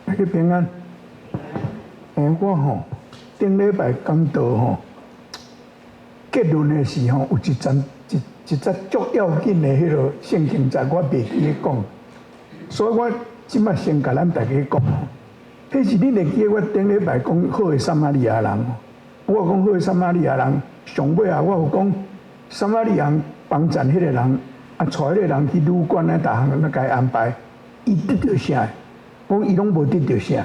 大家平安。我吼頂禮拜講道吼，結論的時吼，有一節一一節足要緊的彼个聖經節，我袂記得講，所以我這擺先共咱大家講吼。彼是恁會記得我頂禮拜講好的撒瑪利亞人吼，我有講好的撒瑪利亞人，上尾啊，我有講撒瑪利亞人幫贊彼个人，啊，帶彼個人去旅館啊，逐項攏共伊安排，伊得著啥？講伊攏無得著啥？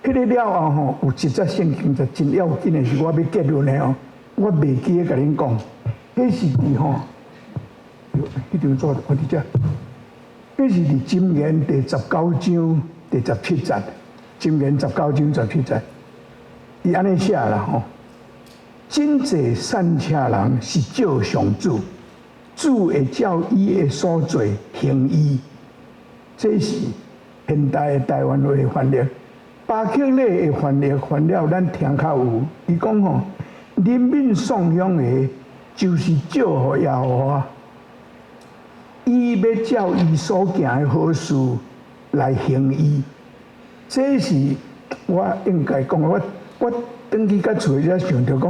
彼个了後吼，有一節聖經節真要緊的是，我欲結論的吼，我袂記得共恁講，彼是佇吼，彼張紙我佇遮，彼是佇箴言第十九章第十七節，箴言十九章十七節，伊按呢寫啦吼，真濟散赤人是照上主，主會照伊的所做還伊，這是現代的台灣話翻譯。巴克禮的翻譯翻了，咱聽較有。伊講吼，憐憫喪鄉的，就是借予耶和華，伊欲照伊所行的好事來還伊。這是我應該講，我轉去到厝才想著講，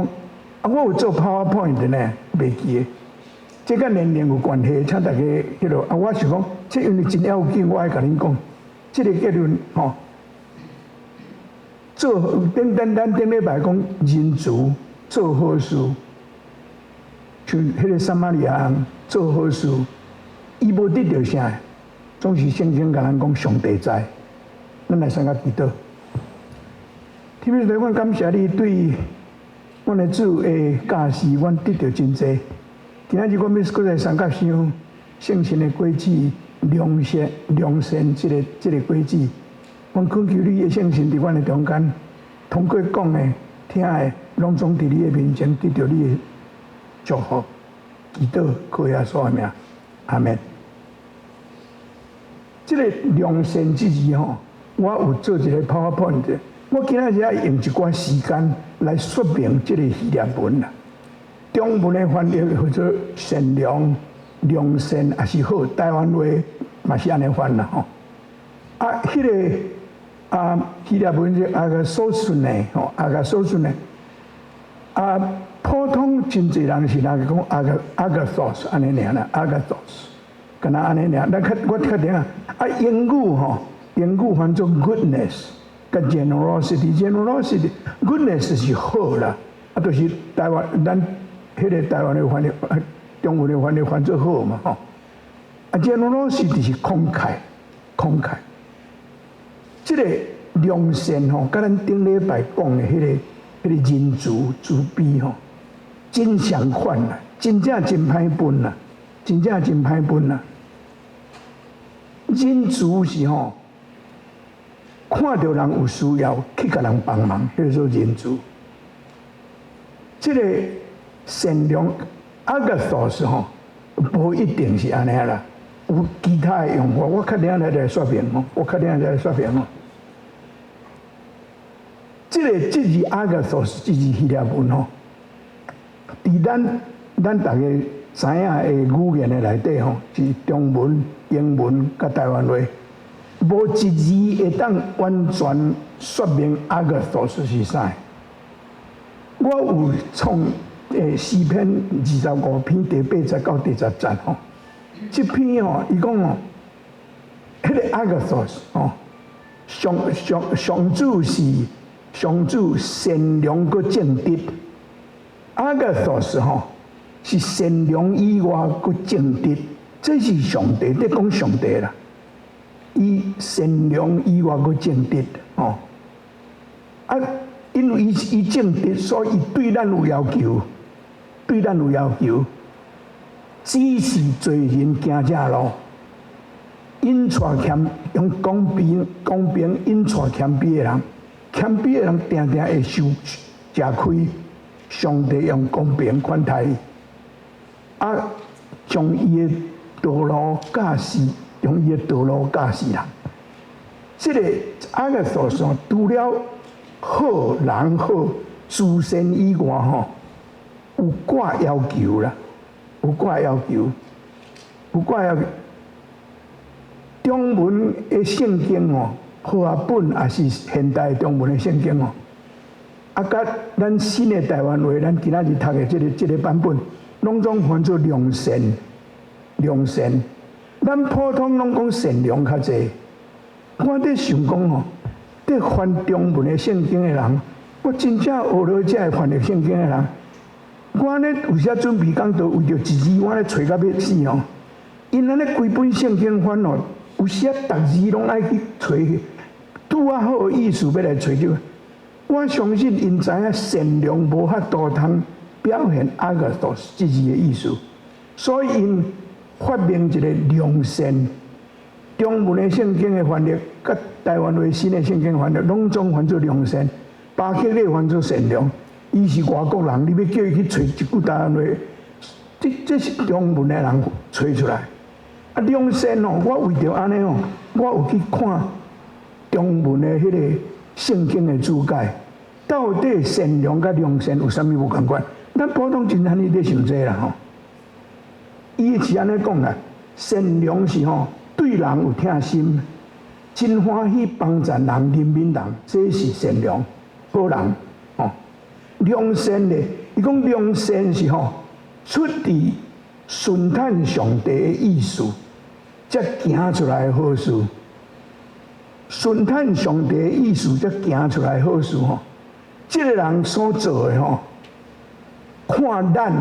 啊，我有做 PowerPoint 呢，袂記得。這佮年齡有關係，請大家彼落啊，我想講，這因為真要緊，我愛共恁講，這個結論吼。做頂咱咱頂禮拜講仁慈做好事，像彼个撒瑪利亞人做好事，伊無得著啥，總是聖經共咱講上帝知。咱來先共祈禱。天父，阮感謝你對阮的主的教示，阮得著真濟。今仔日阮欲閣來三甲想聖神的果子，良善良善這個果子。阮懇求你的聖神佇阮的中間，通過講的、聽的，攏總佇你的面前得著你的祝福。祈禱靠耶穌的名，阿門。這個良善之字吼，我有做一個 PowerPoint，我今仔日愛用一寡時間來說明這個希臘文啦。中文的翻譯叫做善良、良善，也是好。台灣話嘛是按呢翻啦吼。啊，彼個啊，希臘文是ἀγαθωσύνη吼，ἀγαθωσύνη。啊，普通真濟人是若講 ἀγα ἀγαθός 按呢爾啦，ἀγαθός，敢若按呢爾。咱較我確定啊，啊，英語吼，英語翻做 goodness，佮 generosity，generosity，goodness 是好啦，啊，就是台灣咱彼個台灣的翻譯，中文的翻譯翻做好嘛吼。啊，generosity 是慷慨，慷慨。這個良善吼，佮咱頂禮拜講的彼個仁慈慈悲吼，真相款啦，真正真歹分啦，真正真歹分啦。仁慈是吼，看著人有需要去共人幫忙，叫做仁慈。這個善良 ἀγαθός 吼，無一定是按呢啦。有其他的用法，我較等下來說明吼，我較等下來說明吼。這個這字 ἀγαθός 這字希臘文吼，佇咱逐家知影的語言的內底吼，是中文、英文佮台灣話，無一字會當完全說明 ἀγαθός 是啥。我有創詩篇25篇第八節到第十節吼。這篇吼，伊講吼，彼個 ἀγαθός 吼，上上上主是上主善良閣正直，ἀγαθός 吼是善良以外閣正直，這是上帝佇講上帝啦。伊善良以外閣正直吼，啊，因為伊正直，所以對咱有要求，對咱有要求。指示罪人行這路，引帶謙用公平公平引帶謙卑的人，謙卑的人定定會受食虧。上帝用公平款待伊，啊，將伊的道路教示，用伊的道路教示人。這個 ἀγαθός 除了好人好慈善以外，吼，有掛要求啦。有掛要求，有掛要求。中文的聖經哦，和合本抑是現代中文的聖經哦，啊，佮咱新的台灣話，咱今仔日讀的這個版本，攏總翻做良善，良善。咱普通攏講善良較濟。我佇想講吼，佇翻中文的聖經的人，我真正學了這个翻譯聖經的人，我呢有時準備講道，為著一字，我咧揣到欲死吼。𪜶按呢規本聖經翻哦，有時啊，逐字攏愛去揣，拄仔好的意思欲來揣著。我相信𪜶知影善良無法度通表現 ἀγαθός 這字的意思，所以𪜶發明一個良善。中文的聖經的翻譯，佮台灣話新的聖經翻譯，攏總翻做良善，巴克禮翻做善良。伊是外國人，你欲叫伊去揣一句台灣話，這是中文的人揣出來。啊，良善哦，我為著按呢哦，我有去看中文的彼個聖經的注解，到底善良佮良善有啥物無仝款？咱普通真罕咧想這啦吼。伊是按呢講啦，善良是吼對人有疼心，真歡喜幫助人、憐憫人，這是善良好人吼。良善咧，伊講良善是吼出自順趁上帝的意思，才行出來的好事。順趁上帝的意思，才行出來的好事吼。這個人所做的吼，看咱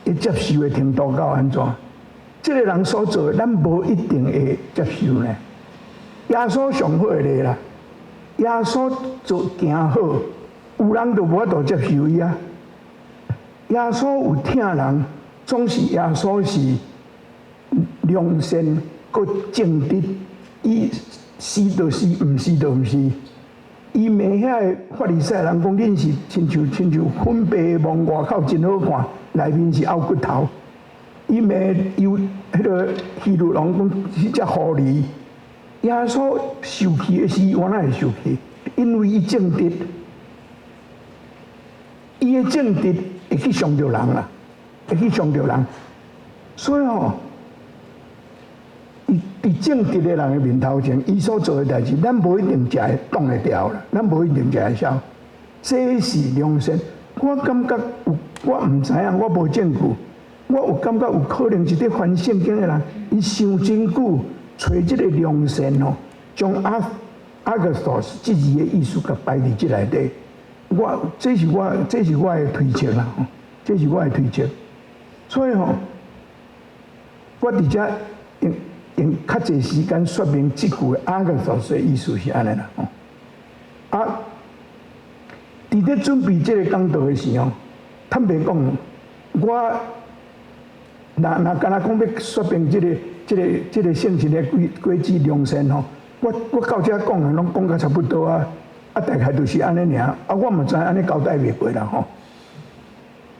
會接受的程度到按怎？這個人所做的，咱無一定會接受呢。耶穌上好的例啦，耶穌做行好，有人就無法度接受伊啊。耶穌有疼人，總是耶穌是良善閣正直，伊是就是，毋是就毋是。伊罵遐个法利賽人講，恁是親像粉白的網外口真好看，內面是漚骨頭。伊罵猶彼個希律王講彼隻狐狸。耶穌受氣的時，我哪會受氣？因為伊正直，伊的正直會去傷著人啦，會去傷著人。所以吼，伊佇正直的人的面頭前，伊所做的代誌，咱無一定食會擋會牢啦，咱無一定食會消。這是良善，我感覺有，我毋知影，我無證據，我有感覺有可能是佇翻聖經的人，伊想真久，揣這個良善吼，將 ἀγαθός 這字的意思共擺佇這內底。這是我的推測啦，這是我的推測。所以吼，我佇遮用較濟時間說明這句 ἀγαθός 的意思是按呢啦。啊，佇咧準備這個講道的時候，坦白講，我若敢若講欲說明這個聖經的句子良善吼，我到遮講的攏講甲差不多啊，啊大概就是按呢爾，啊我嘛知按呢交代袂過啦吼。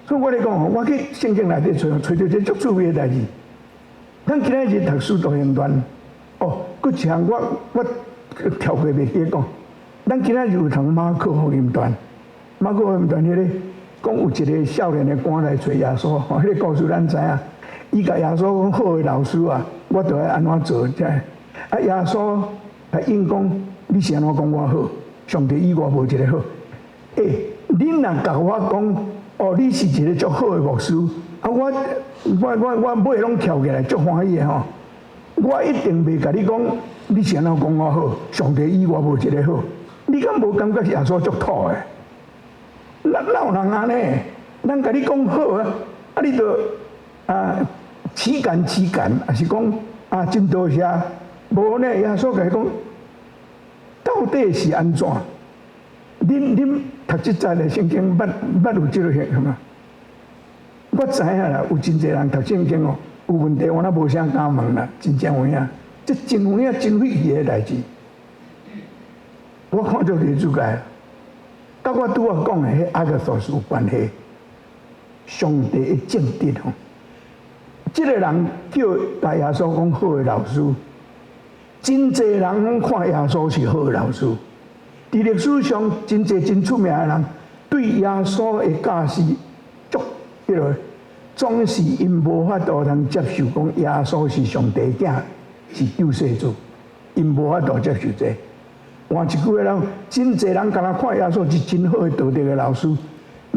所以我咧講吼，我去聖經內底揣，揣著一個足趣味的代誌。咱今仔日讀使徒行傳，哦，閣一項我跳過袂記講。咱今仔日有讀馬可福音傳，馬可福音傳彼個講有一個少年的官來揣耶穌，吼，彼個故事咱知影。伊共耶穌講好的老師啊，我著愛按怎做？這啊，耶穌來應講，你是按怎講我好？上帝以外無一個好。欸，恁若共我講，哦，你是一個足好的牧師，啊，我尾攏翹起來足歡喜的吼。我一定袂共你講，你是按怎講我好？上帝以外無一個好。你敢無感覺是耶穌足土的？哪有人按呢？人共你講好啊，啊你著啊豈敢豈敢，抑是講啊真多謝。無呢，耶穌共伊講，到底是按怎？恁讀這節的聖經，捌有這個現象嗎？我知影啦，有真濟人讀聖經哦，有問題我若無啥敢問啦，真正有影，這真有影真費氣的代誌。我看著佇注解，佮我拄仔講的彼 ἀγαθός 有關係。上帝的正直吼，這個人叫共耶穌講好的老師，真濟人攏看耶穌是好的老師。佇歷史上，真濟真出名的人對耶穌的教示足彼落，總是𪜶無法度通接受講耶穌是上帝囝，是救世主，𪜶無法度接受這個。換一句話講，真濟人敢若看耶穌是真好的道德的老師，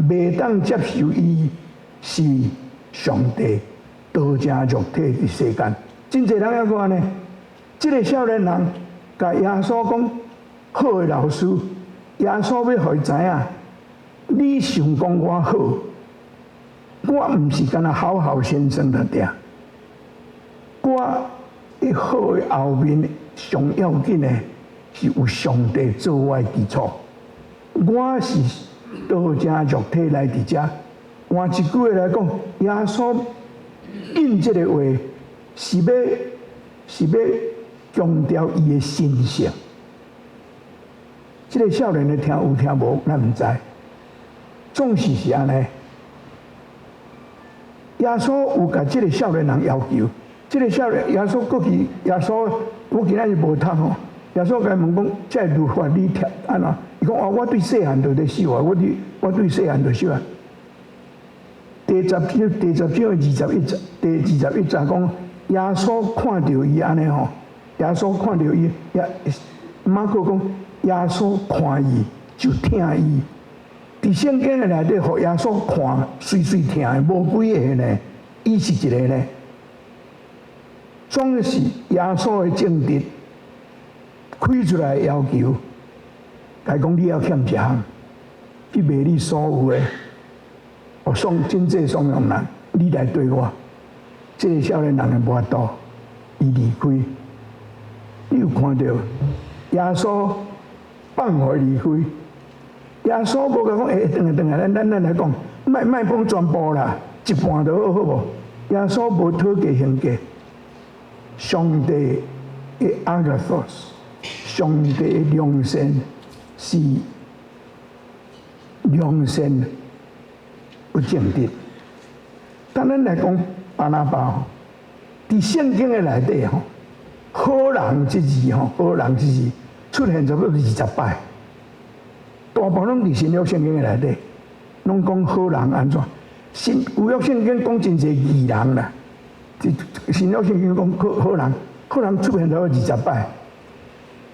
袂當接受伊是上帝道成肉體佇世間。真濟人猶閣按呢，這个少年人共耶穌講好的老師，耶穌欲予伊知影，你想講我好，我毋是干焦好好先生就對。我的好的後面上要緊的是有上帝做我的基礎。我是道成肉體來佇遮。換一句話來講，耶穌應這个話是欲強調伊的神性。這个少年的聽有聽無，咱毋知。總是是按呢。耶穌有共這个少年人要求，這个少年耶穌過去，耶穌我今仔日無讀吼。耶穌共伊問講，這个律法你聽按怎？伊講哦，我對細漢就咧守啊，我對細漢就守啊。第十章二十一節，第21節講，耶穌看著伊按呢吼，耶穌看著伊，耶馬可講，耶穌看伊就疼伊。佇聖經的內底，予耶穌看，媠媠疼的無幾个呢，伊是一个呢。總是耶穌的正直開出來要求，共伊講你猶欠一項，去賣你所有的，予送真濟送予人，你來綴我。這个少年人的無法度，伊離開。你有看著耶穌放予伊離開？耶穌無共講，欸，轉來轉來，咱來講，莫莫講全部啦，一半就好，好無？耶穌無討價還價，上帝的 agathos，上帝的良善是良善不正直。當咱來講巴拿巴，佇聖經的內底吼，好人這字吼，好人這字出現差不多二十擺。大部分攏佇新約聖經的內底，攏講好人按怎？新舊約聖經講真濟義人啦，新約聖經講好好人，好人出現差不多二十擺，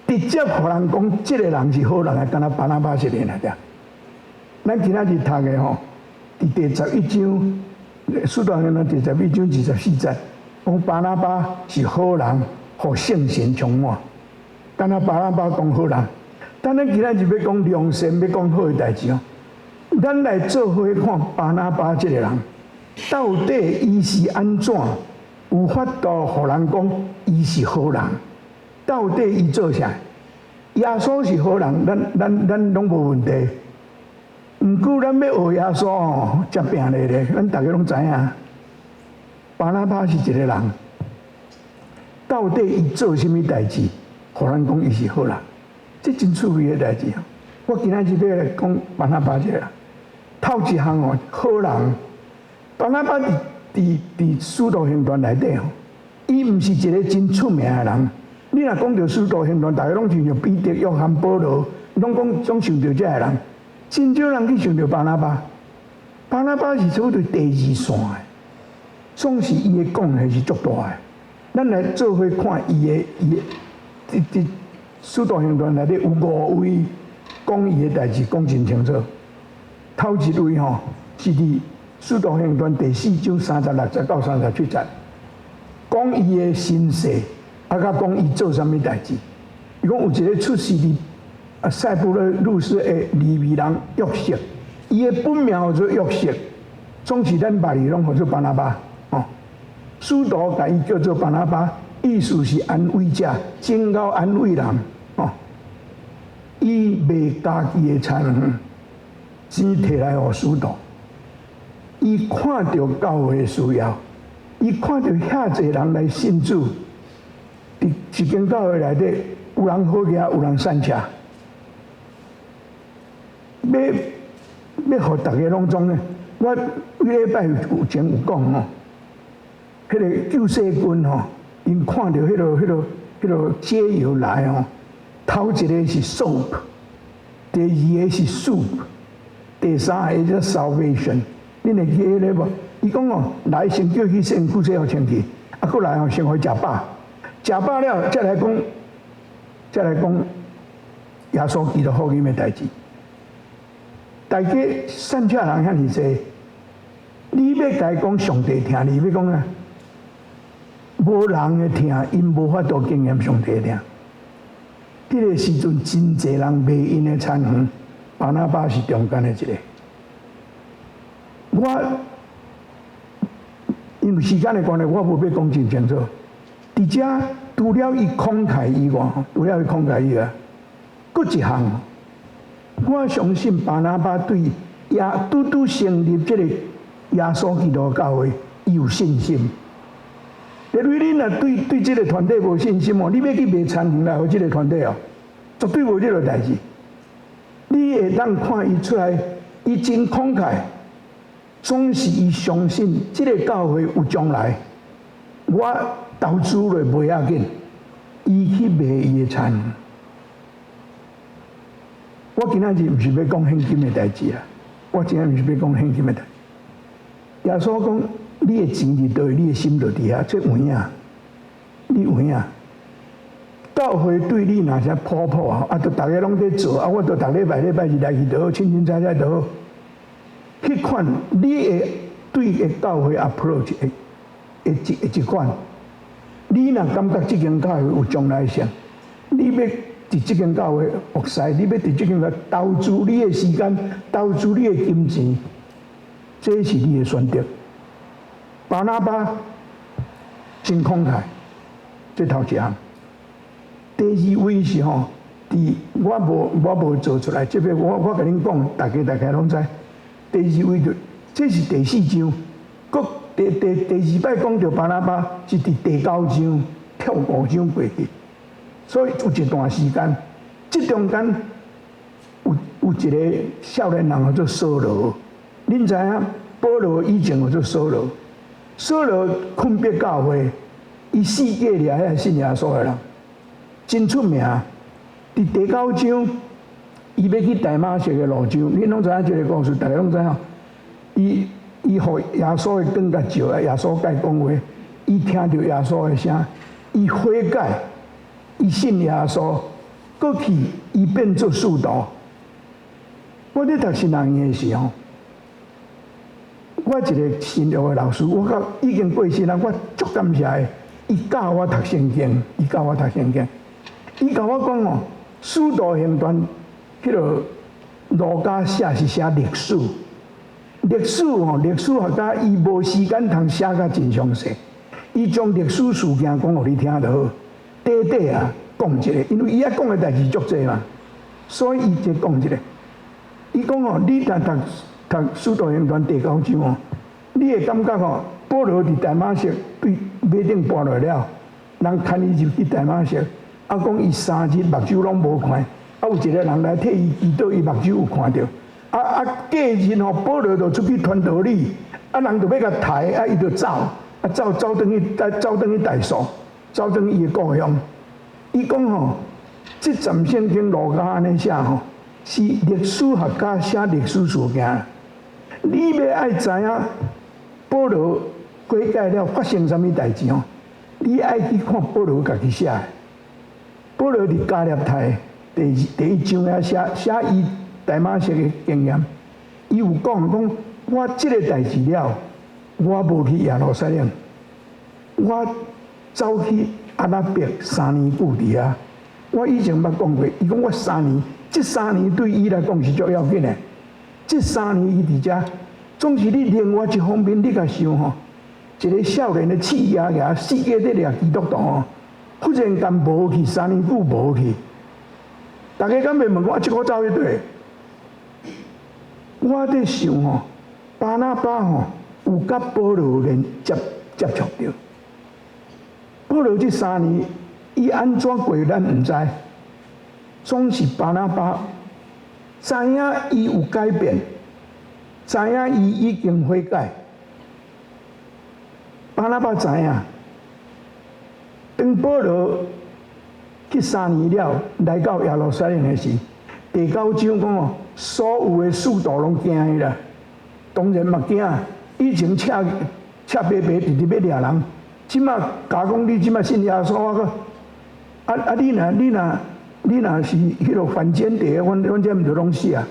直接予人講這个人是好人的，干焦巴拿巴一个爾對。咱今仔日讀的吼，佇第十一章，使徒行傳第11章24節，講巴拿巴是好人，予聖神充滿，干焦巴拿巴講好人。但咱今仔日欲講良善，欲講好的代誌哦。咱來做伙看巴拿巴這个人，到底伊是按怎有法度予人講伊是好人？到底伊做啥？耶穌是好人，咱攏無問題。毋過咱欲學耶穌哦，誠拚力咧，咱逐家攏知影。巴拿巴是一个人，到底伊做啥物代誌，予人講伊是好人？這真趣味的代誌。我今仔日欲來講巴拿巴這个人，頭一項哦，好人。巴拿巴佇使徒行傳內底吼，伊毋是一个真出名的人。你若講著使徒行傳，逐家攏想著彼得、約翰、保羅，攏講總想著這个人。真少人去想著巴拿巴。巴拿巴是差不多第二線的，總是伊的貢獻是足大的。咱來做伙看伊的，佇使徒行傳內底有五位講伊的代誌講真清楚。頭一位吼是佇使徒行傳第四章36節到37節，講伊的身世，啊，佮講伊做啥物代誌。伊講有一个出世佇塞浦路斯的利未人約瑟，伊的本名號做約瑟，總是咱別字攏號做巴拿巴。哦，使徒共伊叫做巴拿巴，意思是安慰者，真𠢕安慰人。哦，伊賣家己的田園，錢提來予使徒。伊看著教會的需要，伊看著遐濟人來信主，佇一間教會內底，有人好騎，有人散車，欲欲予逐家攏總呢？我幾禮拜有前有講吼，彼个救世軍吼，𪜶看著彼个解藥來吼，頭一个是 soap，第二个是 soup，第三个叫 salvation。恁會記彼个無？伊講哦，來先叫去身軀洗予清氣，啊，閣來吼先予伊食飽，食飽了，才來講，才來講耶穌基督福音的代誌。大家散赤人遐爾濟，你欲共伊講上帝疼你，欲講啊，無人的疼，𪜶無法度經驗上帝的疼。彼個時陣真濟人賣𪜶的田園，巴拿巴是中間的一個。我因為時間的關係，我無欲講真清楚。佇遮除了伊慷慨以外，除了伊慷慨以外，閣一項，我相信巴拿巴對耶拄拄成立這個耶穌基督教會，伊有信心。因為你若對這個團體無信心哦，你欲去賣田園來予這個團體哦，絕對無這個代誌。你會當看伊出來，伊真慷慨，總是伊相信這個教會有將來。我投資落袂要緊，伊去賣伊的田園。我今仔日毋是欲講現金的代誌啊！我今仔日毋是欲講現金的代誌。耶穌講：你的錢佇佗位，你的心就佇遐。這有影，你有影。教會對你若是普普啊，啊，就逐家攏佇做，啊，我就逐禮拜禮拜日來去就好，清清彩彩就好。彼款你會對個教會 approach 的一款，你若感覺這間教會有將來性，你欲佇這間教會服侍，你欲佇這間教會投資你的時間，投資你的金錢，這是你的選擇。巴拿巴真慷慨，這頭一項。第二位是吼，佇我無做出來，這邊我共恁講，大家大概攏知。第二位就這是第四章，閣第二擺講著巴拿巴是佇第九章跳五章過去，所以有一段時間，這中間有一個少年人叫做掃羅，恁知影？保羅以前叫做掃羅，掃羅困迫教會，伊四界掠遐信耶穌的人，真出名。佇第九章，伊欲去大馬色的路上，恁攏知影這個故事，大家攏知影。伊予耶穌的光共照，耶穌共伊講話，伊聽著耶穌的聲，伊悔改，伊信耶穌，過去伊變做使徒。我佇讀神學院的時候，我一個新約的老師，我到已經過身啦，我足感謝的。伊教我讀聖經，伊教我讀聖經。伊共我講哦，使徒行傳，彼個路加寫是寫歷史，歷史吼，歷史學家伊無時間通寫甲真詳細，伊將歷史事件講予你聽就好。短短啊講一個，因為伊愛講的代誌足濟嘛，所以伊就講一個。伊講哦，你若讀讀使徒行傳第九章哦，你會感覺吼，保羅佇大馬色對馬頂跋落了，人牽伊入去大馬色，啊講伊3日目睭攏無看，啊有一個人來替伊祈禱，伊目睭有看著。啊啊隔日吼，保羅就出去傳道理，啊人就欲共刣，啊伊就走，啊走走轉去，走轉去大數，走轉去伊的故鄉。伊講吼，這節聖經路加按呢寫吼，是歷史學家寫歷史事件。你欲愛知影保羅悔改了發生啥物代誌吼？你愛去看保羅家己寫的。保羅佇加拉太第一章遐寫寫伊大馬色的經驗，伊有講講我這個代誌了，我無去耶路撒冷，我走去阿拉伯三年久佇遐。我以前捌講過，伊講我三年，這三年對伊來講是足要緊的。這三年伊佇遮，總是你另外一方面你共想吼，一個少年的刺牙牙，四界佇掠基督徒吼，忽然間無去，三年久無去，大家敢袂問我這個走去佗？我佇想吼，巴拿巴吼有佮保羅連接觸著。保羅這三年，伊按怎過，咱毋知。總是巴拿巴知影伊有改變，知影伊已經悔改。巴拿巴知影，當保羅去三年了，來到耶路撒冷的時，第九章講哦，所有的使徒攏驚伊啦，當然嘛驚。以前赤赤白白直直欲掠人，這馬共講你這馬信耶穌，我閣啊啊！你若你若你若是彼个反間諜，阮這毋就攏死啊！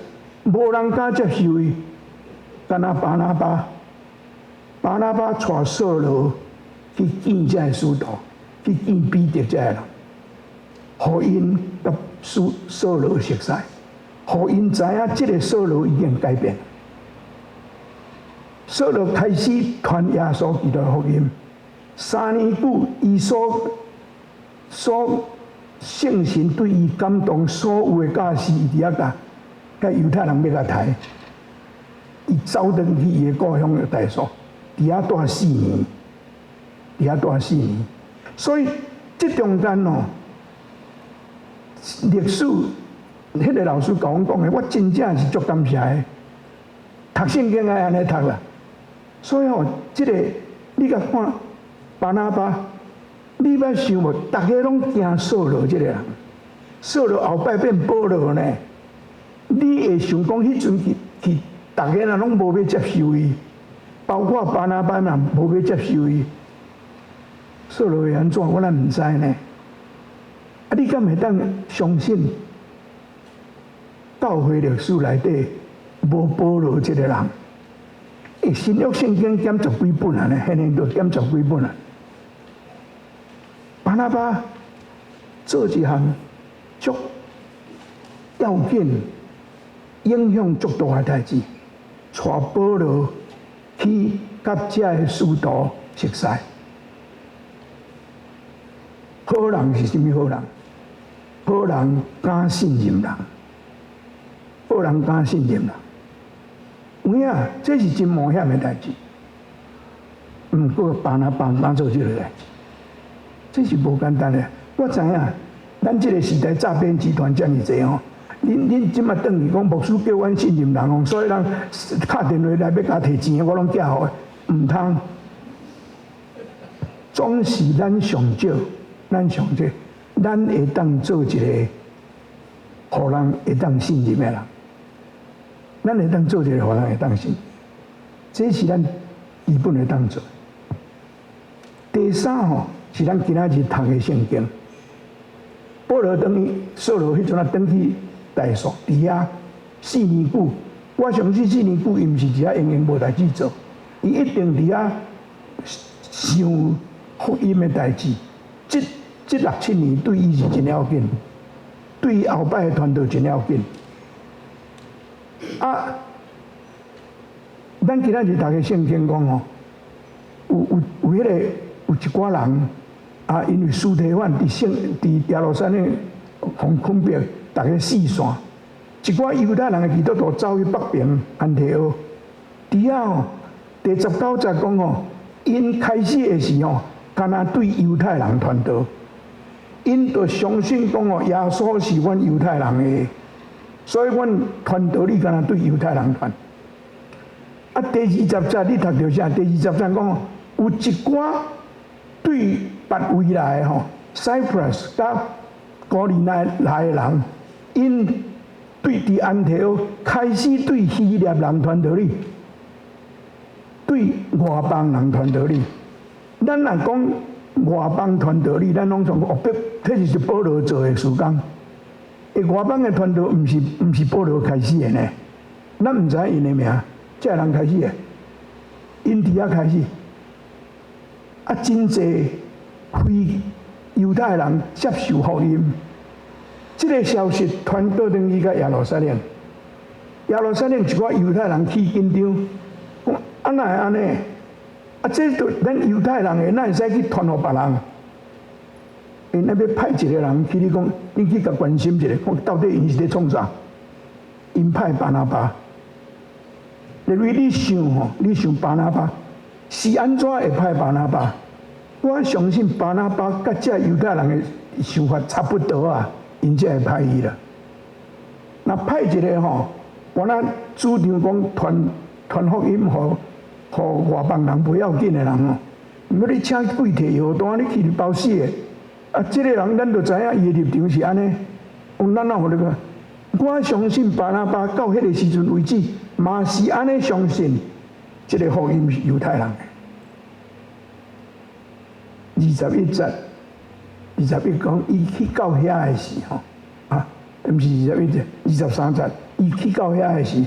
無人敢接受伊，干焦巴拿巴，巴拿巴帶掃羅去見這个使徒，去見彼得這个人，予𪜶佮掃羅熟似，予𪜶知影這个掃羅已經改變。掃羅開始傳耶穌基督的福音，3年久，伊所聖神對伊感動所有的教示，伊佇遐共佮猶太人欲共刣，伊走轉去伊的故鄉大數，佇遐蹛四年，佇遐蹛四年。所以這中間哦，歷史彼个老師共阮講的，我真正是足感謝的。讀聖經愛按呢讀啦，所以吼，這个你共看巴拿巴，你捌想無？逐家攏驚掃羅這个人，掃羅後擺變保羅呢？你會想講彼陣去去，逐家人攏無欲接受伊，包括巴拿巴嘛無欲接受伊。掃羅會按怎？我咱毋知呢。啊，你敢會當相信教會歷史內底無保羅這個人？欸，新約聖經減十幾本啊呢，現在都減十幾本啊。巴拿巴做一項足要緊、影響足大的代誌，帶保羅去佮這个使徒熟似。好人是啥物好人？好人敢信任人，好人敢信任人。有影，這是真冒險的代誌。毋過巴拿巴當做這个代誌，這是無簡單的。我知影，咱這个時代詐騙集團遮爾濟吼。恁這馬轉去講牧師叫阮信任人哦，所以人敲電話來欲共提錢，我攏寄予，毋通。總是咱上少，咱上少，咱會當做一個，予人會當信任的人。咱會當做一個，予人會當信，這是咱基本會當做。第三吼，是咱今仔日讀的聖經。保羅轉去，掃羅彼陣啊，轉去大數，佇遐四年久。我相信四年久，伊毋是佇遐閒閒無代誌做，伊一定佇遐想福音的代誌。這六七年對伊是真要緊，對伊後擺的傳道真要緊。啊，咱今仔日讀的聖經講吼，有彼个有一寡人啊，因為司提反佇耶路撒冷予捆綁，逐家四散，一寡猶太人的基督徒走去北爿安提阿，佇遐吼，第19節講吼，𪜶開始的時吼，干焦對猶太人傳道，𪜶就相信講吼，耶穌是阮猶太人的，所以阮傳道理干焦對猶太人傳。啊，第20節你讀著啥？第20節講有一寡對別位來的吼，Cyprus 佮古利奈來的人，𪜶對佇安提阿開始對希臘人傳道理，對外邦人傳道理。咱若講外邦傳道理，咱攏總哦，彼是保羅做的事工。欸，外邦的傳道毋是保羅開始的呢？咱毋知𪜶的名，這个人開始的，𪜶佇遐開始。啊，真濟非猶太人接受福音，這个消息傳倒轉去到耶路撒冷。耶路撒冷一寡猶太人起緊張，講啊哪會按呢？啊，這都咱猶太人的，哪會使去傳予別人？𪜶欲派一个人去，你講，你去共關心一下，看到底𪜶是咧創啥？𪜶派巴拿巴。因為你想吼，你想巴拿巴是按怎會派巴拿巴？我相信巴拿巴佮這猶太人的想法差不多啊，𪜶才會派伊啦。若派一个吼，我那主張講傳福音予外邦人不要緊的人吼，毋過你請鬼提藥單，你去包死的。啊，這个人咱就知影伊的立場是按呢。咱哪有那個？我相信巴拿巴到彼个時陣為止，嘛是按呢相信，這个福音是猶太人的。21節，21講，伊去到遐的時候，啊，毋是21節，23節，伊去到遐的時，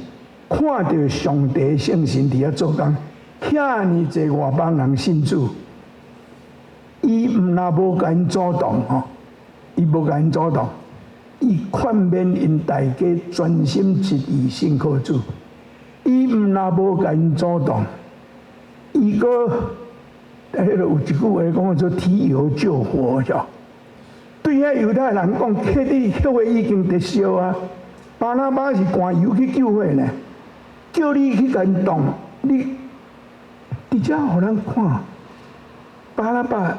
看著上帝聖神佇遐做工，遐爾濟外邦人信主，伊毋若無共𪜶阻擋吼，伊無共𪜶阻擋，伊勸勉𪜶大家專心一意信靠主，伊毋若無共𪜶阻擋，伊閣彼个有一句話講做提油救火，吼。對遐猶太人講，彼你火已經佇燒啊！巴拿巴是灌油去救火呢，叫你去共𪜶擋，你佇遮予咱看，巴拿巴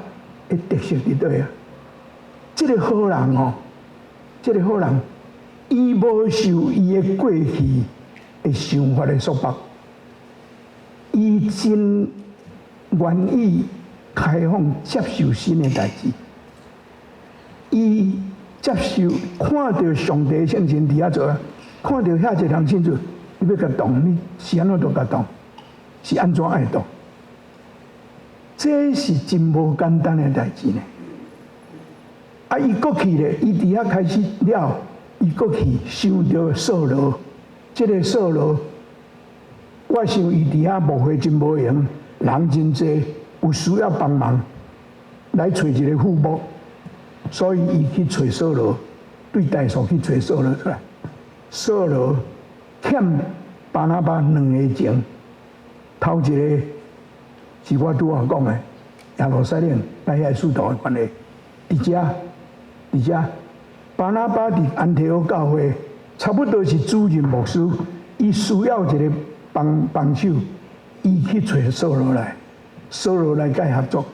的特色佇佗啊？這个好人吼，這个好人，伊無受伊的過去的想法的束縛，伊真願意開放接受新的代誌。伊接受看著上帝聖神佇遐做啊，看著遐濟人信主，你欲共擋，你是按怎都共擋，是按怎愛擋？這是真無簡單的代誌呢。啊，伊閣去咧，伊佇遐開始了，伊閣去想著掃羅，這个掃羅，我想伊佇遐牧會真無閒，人真濟，有需要幫忙，來揣一个副牧。所以伊去揣掃羅，對大數去揣掃羅出來。掃羅欠巴拿巴兩个情，頭一个是我拄仔講的耶路撒冷佮遐使徒的關係。佇遮，佇遮，巴拿巴佇安提阿教會，差不多是主任牧師，伊需要一个幫幫手，伊去揣掃羅來，掃羅來佮伊合作。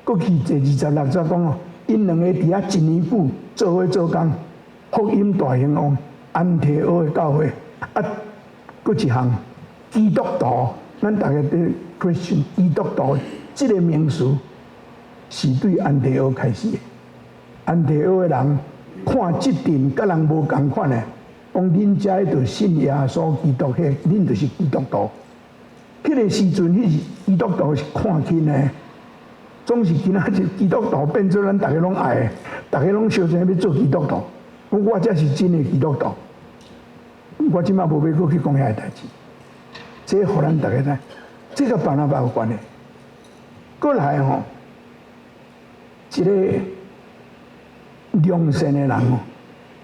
閣去第26節講哦。𪜶兩個佇遐一年久做伙做工，福音大興旺，安提阿的教會啊，閣一項基督徒，咱逐家對 Christian 基督徒這个名詞是對安提阿開始的。安提阿的人看這陣佮人無仝款的，講恁遮的就信耶穌基督，彼恁就是基督徒。彼个時陣，彼是基督徒是看輕的。總是今仔日基督徒變做咱逐家攏愛的，逐家攏相爭欲做基督徒。講我才是真的基督徒，我這馬無欲閣去講遐个代誌。這予咱逐家知，這个巴拿巴有關係。過來吼，一个良善的人哦，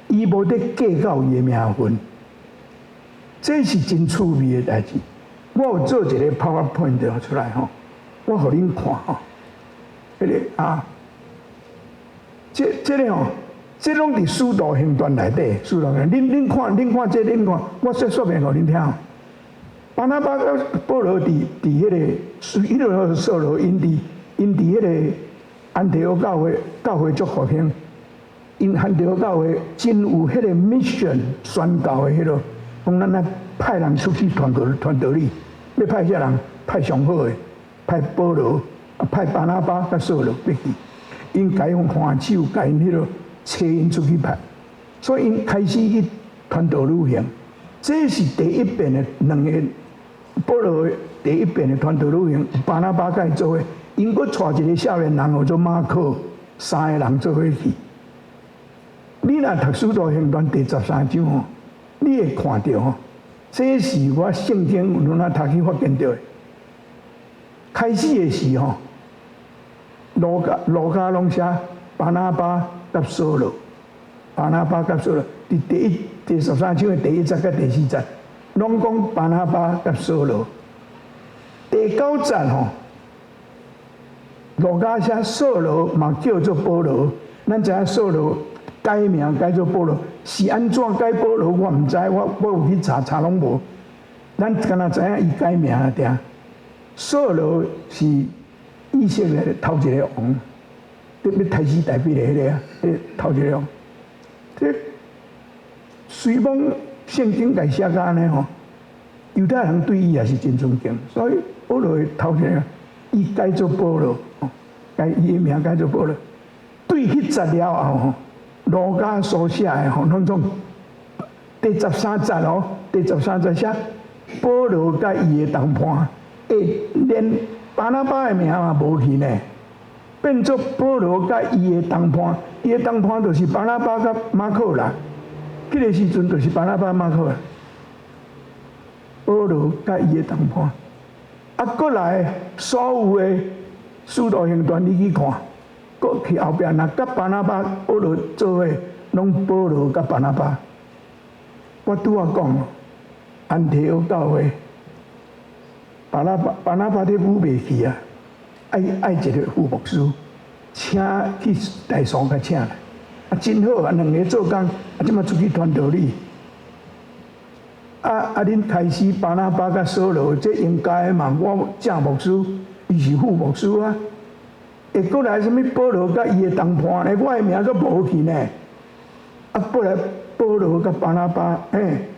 伊無咧計較伊的名分，這是真趣味的代誌。我有做一个 PowerPoint 出來吼，我予恁看吼。彼个啊，這這个吼，這攏佇使徒行傳內底，使徒行，恁恁看，恁看這，恁看，我說說明予恁聽。巴拿巴佮保羅佇佇彼个，彼个掃羅，𪜶佇𪜶佇彼个安提阿教會，教會足復興，𪜶安提阿教會真有彼个 mission 宣教的彼个，講咱來派人出去傳道傳道理，欲派啥人？派上好的，派保羅。派巴拿巴佮掃羅欲去，𪜶共𪜶看守，共𪜶彼个車𪜶出去派，所以𪜶開始去傳道旅行。這是第一遍的兩個保羅第一遍的傳道旅行，巴拿巴佮伊做伙，𪜶閣帶一个少年人號做馬可，三個人做伙去。你若讀使徒行傳第十三章吼，你會看著吼，這是我聖經有哪讀去發現著的。開始的時吼，路加路加攏寫巴拿巴佮掃羅，巴拿巴佮掃羅，佇第一第十三章的第一節佮第四節，攏講巴拿巴佮掃羅。第九節吼，路加寫掃羅嘛叫做保羅，咱知影掃羅改名改做保羅，是按怎改保羅？我毋知，我我有去查查攏無。咱敢若知影伊改名爾。掃羅是以色列頭一个王，欲刣死大衛的彼个啊，彼个頭一个王。這雖罔聖經共寫甲按呢吼，猶太人對伊也是真尊敬，所以保羅的頭一个，伊改做保羅，改伊的名改做保羅。對彼節了後吼，路加所寫的吼，攏總第十三節哦，第十三節寫保羅佮伊的同伴，欸，連巴拿巴的名嘛無去呢，變做保羅佮伊的同伴，伊的同伴就是巴拿巴佮馬可啦。彼个時陣就是巴拿巴、馬可，保羅佮伊的同伴，啊，閣來所有的使徒行傳，你去看，閣去後壁，若佮巴拿巴、保羅做伙，攏保羅佮巴拿巴。我拄仔講，安提阿教會，巴拿巴巴拿巴咧舞袂去啊，愛愛一個副牧師，請去大數共請來，啊，真好啊，兩个做工，啊，這馬出去傳道理。啊啊！恁開始巴拿巴佮掃羅，這應該的嘛。我正牧師，伊是副牧師啊。會閣來啥物保羅佮伊的同伴呢？我的名都無去呢。啊，過來保羅佮巴拿巴，欸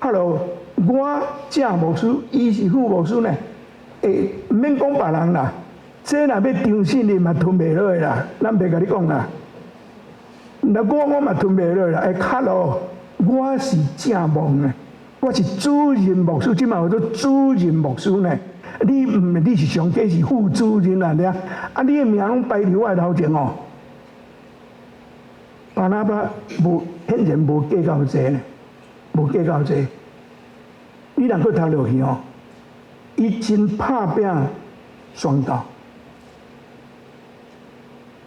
，Hello，我正牧師，伊是副牧師呢。欸，毋免講別人啦，這若欲相信你嘛吞袂落啦，咱袂共你講啦。若我我嘛吞袂落啦。欸，Hello，我是正牧呢。我是主任牧師，這馬叫做主任牧師呢。你毋，你是上低是副主任啊？爾啊，你的名攏擺佇我的頭前哦。巴拿巴無，顯然無計較這呢，無計較這。你若閣讀落去哦，伊真拍拚宣教，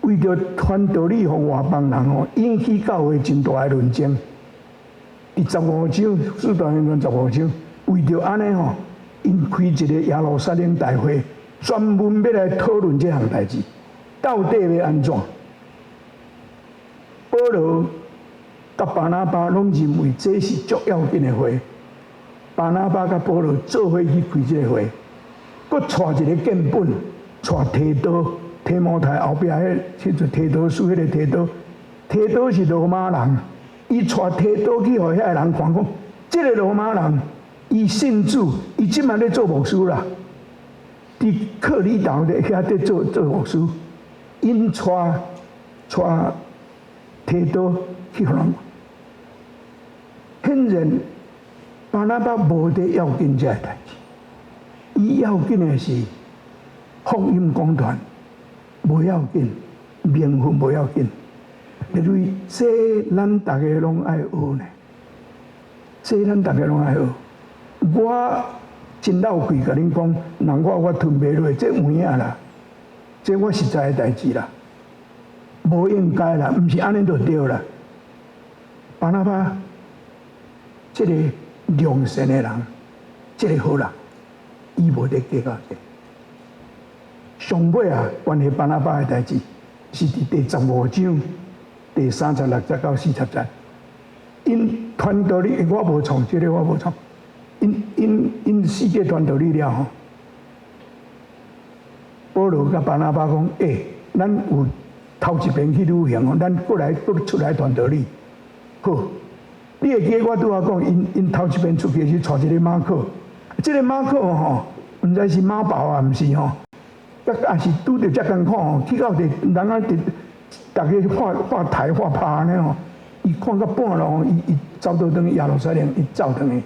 為著傳道理予外邦人哦，引起教會真大的論爭。佇十五章，使徒行傳十五章，為著按呢吼，𪜶開一个耶路撒冷大會，專門欲來討論這項代誌，到底欲按怎？保羅佮巴拿巴攏認為這是足要緊的會，巴拿巴佮保羅做伙去開這个會，閣帶一个見本，帶提多、提摩太後壁彼，彼陣提多書彼个提多，提多是羅馬人。伊帶提多去予遐个人看，講這个羅馬人，伊信主，伊這馬咧做牧師啦，佇克里島咧遐佇做做牧師，𪜶帶帶提多去予人看。顯然，巴拿巴無佇要緊這个代誌，伊要緊的是福音講傳，無要緊，名分無要緊。因為這咱逐个攏愛學呢，這咱逐个攏愛學。我真老氣，共恁講，人我我吞袂落，這有影啦，這我實在的代誌啦，無應該啦，毋是按呢就對啦。巴拿巴，這个良善的人，這个好人，伊無佇計較這。上尾啊，關於巴拿巴的代誌，是佇第十五章第36節到40節。𪜶傳道理，我無創，這个我無創。𪜶𪜶𪜶四界傳道理了吼，保羅佮巴拿巴講：欸，咱有頭一遍去旅行哦，咱閣來閣出來傳道理。好，你會記得我拄仔講，𪜶𪜶頭一遍出去是帶一個馬可，這个馬可吼，毋知是馬寶啊，毋是吼，啊，也是拄著遮艱苦吼，去到佇人啊佇逐个畫畫台畫拍按呢吼，伊看到半路，伊伊走倒轉去耶路撒冷，伊走轉去，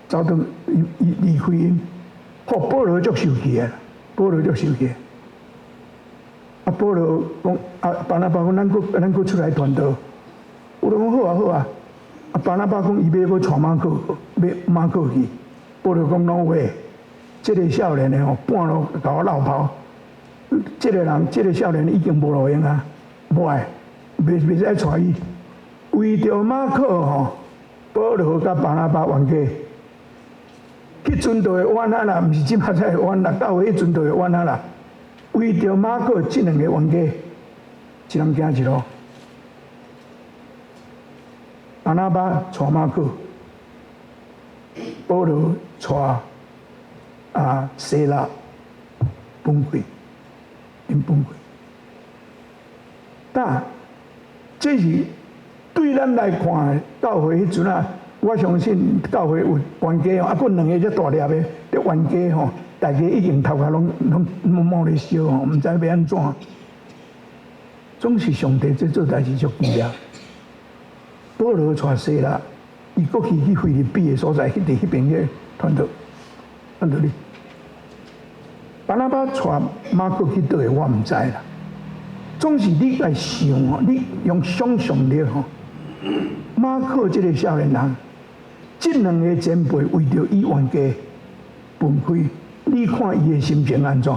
走轉伊伊離開𪜶，吼，保羅足生氣的，保羅足生氣。啊，保羅講啊，巴拿巴講，咱閣咱閣出來傳道，我就講好啊好啊。啊，巴拿巴講伊欲閣帶馬可，欲馬可去。保羅講 no way，這个少年的吼，半路共我落跑，這个人，這个少年已經無路用啊，無愛，袂袂使帶伊。為著馬可吼，保羅佮巴拿巴冤家。彼陣就會冤啊啦，毋是這馬才會冤啦，教會彼陣就會冤啊啦。為著馬可這兩個冤家，一人行一路。巴拿巴帶馬可，保羅帶啊西拉分開，𪜶分開。但這是對咱來看，教會彼陣啊，我相信教會有冤家哦，啊，閣兩个遮大粒的佇冤家吼，大家已經頭殼攏攏毛毛咧燒吼，毋知欲按怎。總是上帝這做代誌足奇妙。保羅帶西拉，伊閣去去腓立比的所在，去佇彼邊去傳道，傳道理。巴拿巴帶馬可去佗位，我毋知啦。總是你來想哦，你用想象力吼，馬可這个少年人，這兩个前輩為著伊冤家分開，你看伊的心情按怎？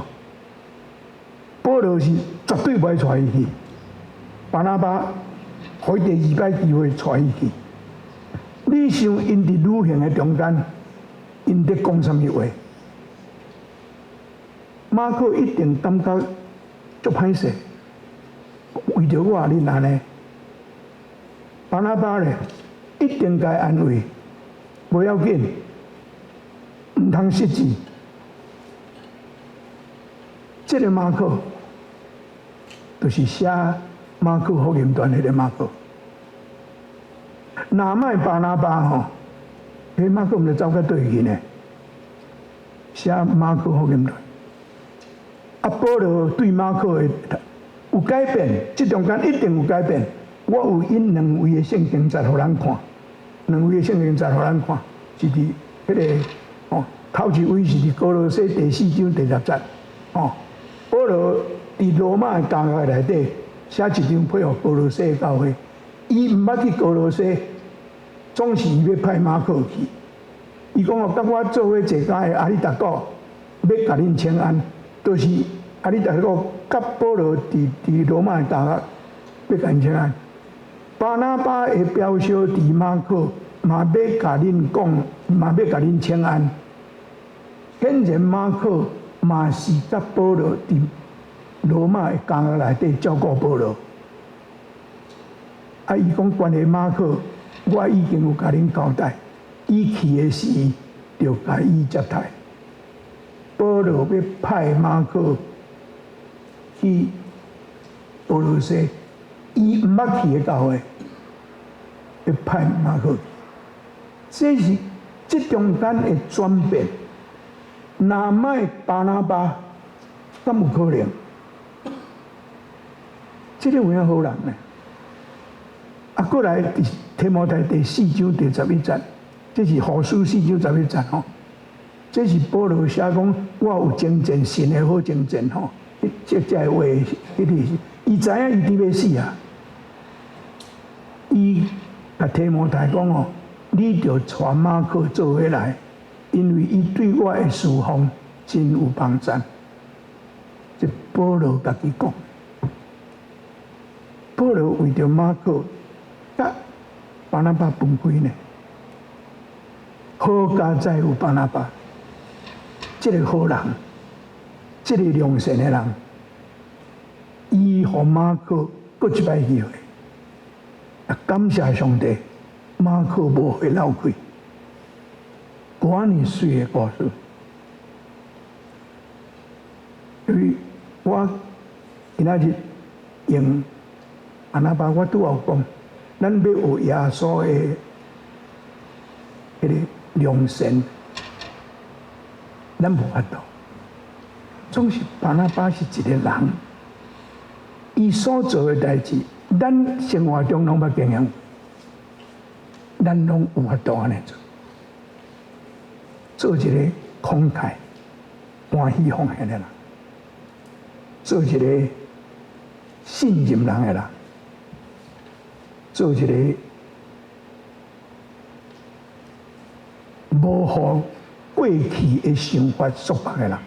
保羅是絕對袂帶伊去，巴拿巴予伊第二擺機會帶伊去。你想𪜶佇旅行的中間，𪜶佇講啥物話？馬可一定感覺足歹勢，為著我恁按呢？巴拿巴咧，一定共伊安慰，無要緊，毋通失志。這个馬可，就是寫馬可福音傳彼个馬可。若莫巴拿巴吼，彼馬可毋知走到佗去呢？寫馬可福音傳。啊，保羅對馬可的有改變，這中間一定有改變。我有引兩位的聖經節予咱看，兩位的聖經節予咱看，是佇彼个哦，頭一位是佇歌羅西第四章第十節，哦，保羅佇羅馬的監獄內底寫一張批予歌羅西教會，伊毋捌去歌羅西，總是伊欲派馬可去。伊講哦，佮我做伙坐監的阿里達古欲共恁請安，就是阿里達古佮保羅佇羅馬的監獄欲共𪜶請安。巴拿巴的表小弟馬可嘛欲共恁講，嘛欲共恁請安。顯然馬可嘛是佮保羅佇羅馬的監獄內底照顧保羅。啊，伊講關於馬可，我已經有共恁交代，伊去的時就共伊接待。保羅欲派馬可去歌羅西，伊毋捌去的教會，欲派馬可去，這是這中間的轉變。若莫巴拿巴，敢有可能？這個有影好人呢？啊，過來提摩太第四章第十一節，這是後書四章十一節吼。這是保羅寫講，我有征戰神的好征戰吼。這話，彼個是，伊知影伊佇欲死啊。伊共提摩太講哦，你著帶馬可做伙來，因為伊對我的侍奉真有幫贊。這保羅家己講，保羅為著馬可，佮巴拿巴分開呢。好佳哉有巴拿巴，這个好人，這个良善的人，伊予馬可閣一擺機會。啊，感謝上帝，馬可無予伊落氣，遮爾媠的故事。因為我今仔日用巴拿巴，我拄仔有講，咱欲學耶穌的彼个良善，咱無法度。總是巴拿巴是一个人，伊所做的代誌，咱生活中攏捌經驗，咱攏有法度按呢做，做一个慷慨、歡喜奉獻的人，做一个信任人的人，做一个無予過去的想法束縛的人，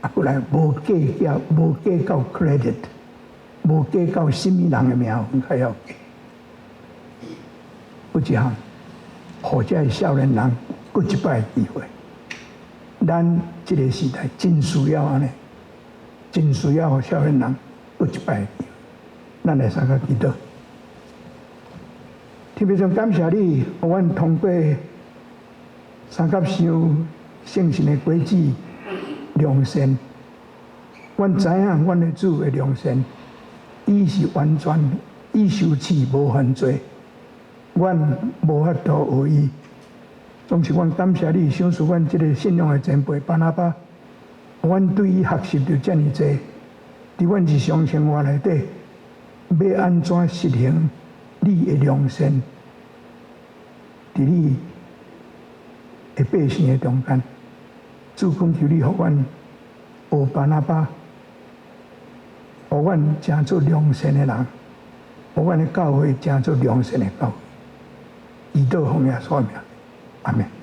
啊，過來無計較，無計較 credit，無計較啥物人的名分較要緊。有一項，予這个少年人閣一擺機會。咱這个時代真需要按呢，真需要予少年人閣一擺機會。咱來相共祈禱。特別上感謝你，予阮通過相佮想聖神的果子良善，阮知影阮的主的良善，伊是完全，伊受試無犯罪，阮無法度學伊。總是阮感謝你，賞賜阮這个信仰的前輩巴拿巴，阮對伊學習著遮爾濟，佇阮日常生活內底，欲按怎實行你的良善，佇你的百姓的中間，主懇求你予阮學巴拿巴，予阮成做良善的人，予阮的教會成做良善的教會，祈禱奉耶穌名，阿門。